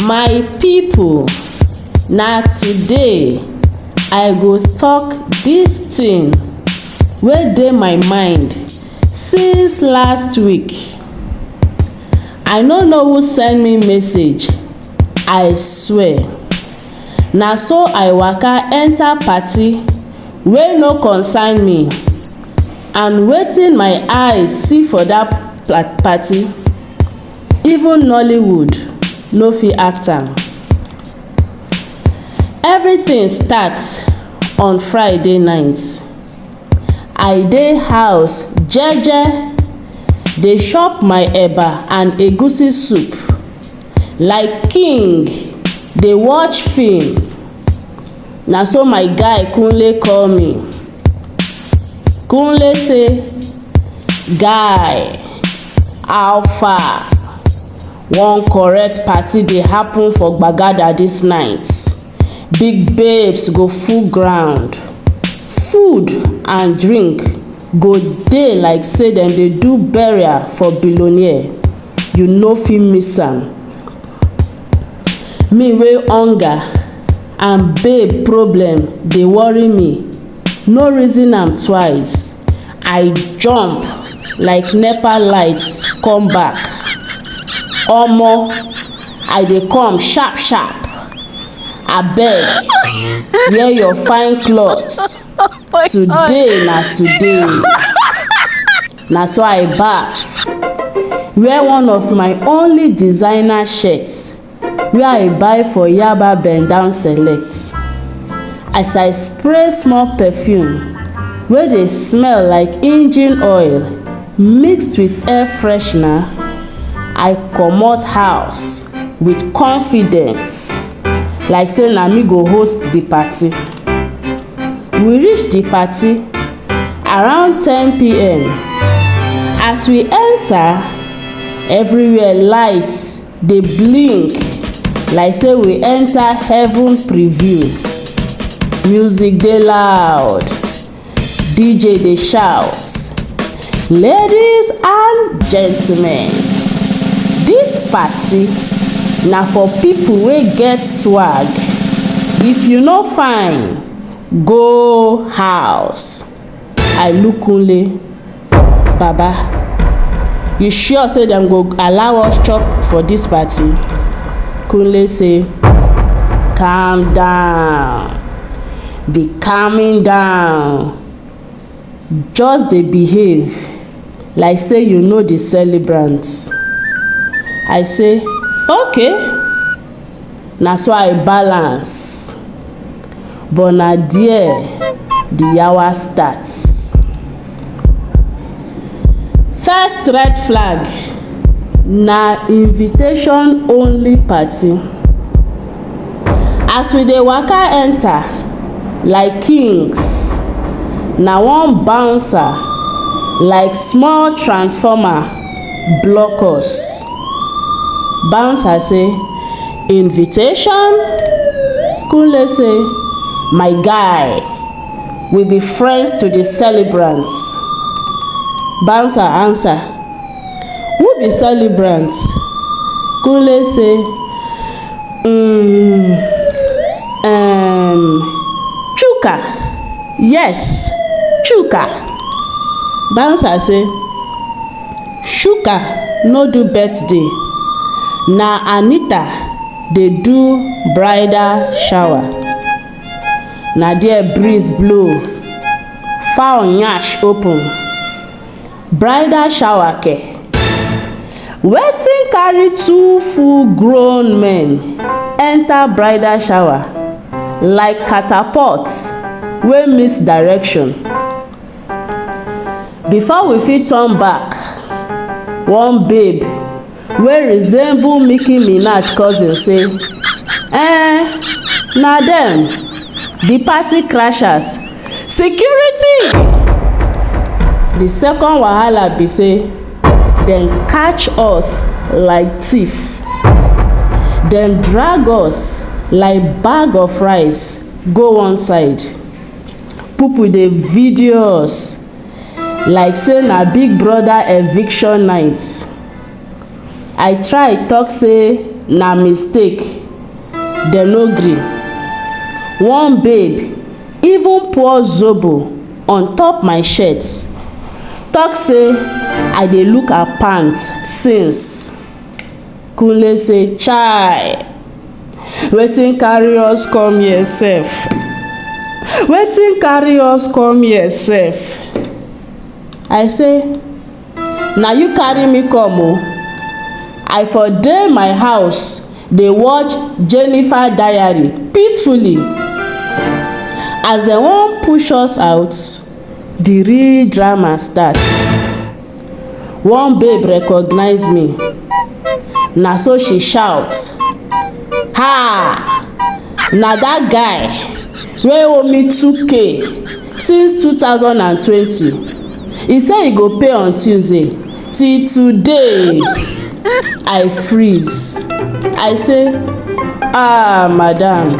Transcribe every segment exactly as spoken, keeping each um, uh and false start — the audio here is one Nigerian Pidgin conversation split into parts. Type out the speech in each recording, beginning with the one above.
My people, na today I go talk this thing wey dey my mind since last week. I no know who send me message, I swear. Na so I waka enter party wey no concern me, and wetin my eyes see for that pla- party, even Nollywood no fit act am. Everything start on Friday night. I dey house jeje, dey chop my eba and egusi soup like king, dey watch film. Na so my guy Kunle call me. Kunle say, "Guy, how far?" One correct party dey happen for Gbagada this night. Big babes go full ground. Food and drink go dey like say dem dey do burial for billionaire. You no fit miss am. Me wey hunger and babe problem dey worry me, no reason am twice. I jump like NEPA light come back. Omo, I dey come sharp sharp. Abeg, wear your fine cloth. Today na today. Na so I baff. Wear one of my only designer shirts wey I buy for Yaba Bend Down Select. As I spray small perfume wey dey smell like engine oil mixed with air freshener, I comot house with confidence, like say na me go host the party. We reach the party around ten p.m. As we enter, everywhere lights dey blink like say we enter heaven preview. Music dey loud, DJ dey shout, "Ladies and gentlemen, this party na for people wey get swag. If you no fine, go house." I look Kunle, "Baba, you sure say dem go allow us chop for this party?" Kunle say, "Calm down, be calming down, just dey behave like say you know the celebrant." I say, "Okay." Na so I balance, but na there the yawa starts. First red flag na invitation only party. As we dey waka enter like kings, na one bouncer like small transformer block us. Bouncer say, "Invitation?" Kunle say, "My guy, we be friends to the celebrants." Bouncer answer, "Who be celebrant?" Kunle say, "Mm, um, Chuka. Yes, Chuka." Bouncer say, "Chuka no do birthday. Na Anita dey do bridal shower." Na there breeze blow, fowl nyash open. Bridal shower ke? Wetin carry two full grown men enter bridal shower like catapult wey miss direction? Before we fit turn back, one babe wey resemble Nicki Minaj cousin say, "Eh, na dem, the party crashers. Security!" The second wahala be say dem catch us like thief. Dem drag us like bag of rice go one side. People dey video us like say na Big Brother eviction night. I try talk say Na mistake, dem no gree. One babe even pour zobo on top my shirt, talk say I dey look her pants since. Kunle say, "Chai, wetin carry us come here sef? Wetin carry us come here sef?" I say, "Na you carry me come o. I for dey my house dey watch Jennifer Diary peacefully." As dem wan push us out, the real drama start. One babe recognize me. Na so she shout, "Ha! Na that guy wey owe me two K since two thousand and twenty. He say he go pay on Tuesday. Till today." I freeze. I say, "Ah, madam,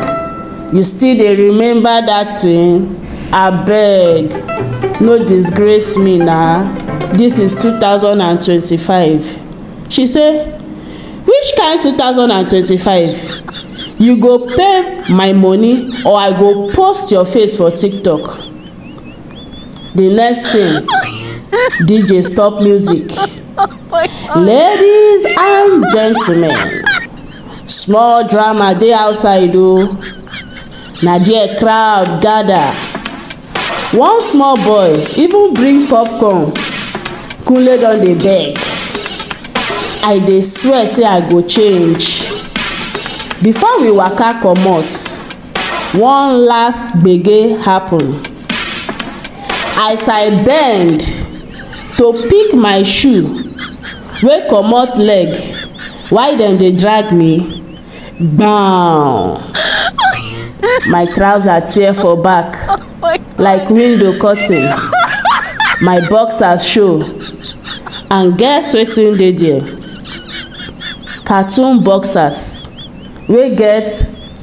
you still dey remember that thing? Abeg, no disgrace me na. This is two thousand and twenty-five." She say, "Which kind two thousand and twenty-five? You go pay my money or I go post your face for TikTok." The next thing, D J stop music. Ladies and gentlemen, small drama dey outside o. Na there crowd gather. One small boy even bring popcorn. Kunle don dey beg. I dey swear say I go change. Before we waka comot, one last gbege happen. As I bend to pick my shoe wey comot leg while dem dey drag me, gbam! My trouser tear for back like window curtain. My boxers show. And guess wetin dey there? Cartoon boxers wey get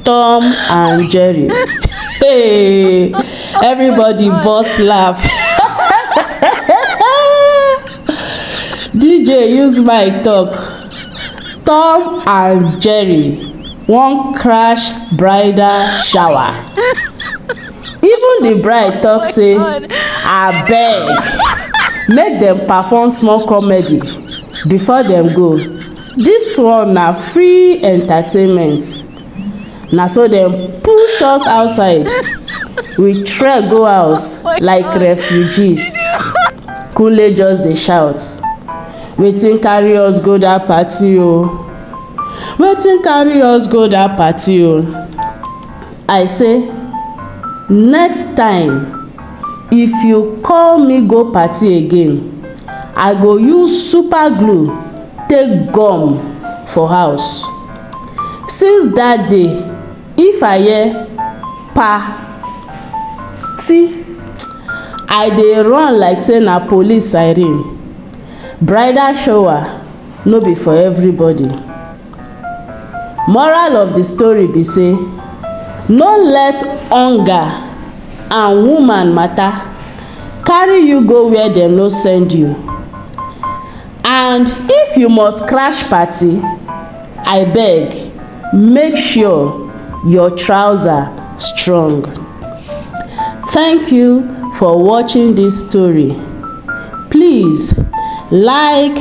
Tom and Jerry. Hey, everybody burst laugh. D J use mic talk, "Tom and Jerry wan crash bridal shower." Even the bride talk say, "Abeg, make dem perform small comedy before dem go. This one na free entertainment." Na so dem push us outside. We trek go house like refugees. Kunle just dey shout, "Wetin carry us go that party o? Wetin carry us go that party o?" I say, "Next time, if you call me go party again, I go use super glue take gum for house." Since that day, if I hear "party," I dey run like say na police siren. Bridal shower no be for everybody. Moral of the story be say, no let hunger and woman matter carry you go where dem no send you. And if you must crash party, I beg, make sure your trouser strong. Thank you for watching this story. Please like,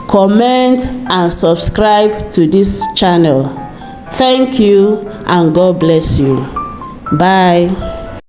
comment, and subscribe to this channel. Thank you and God bless you. Bye.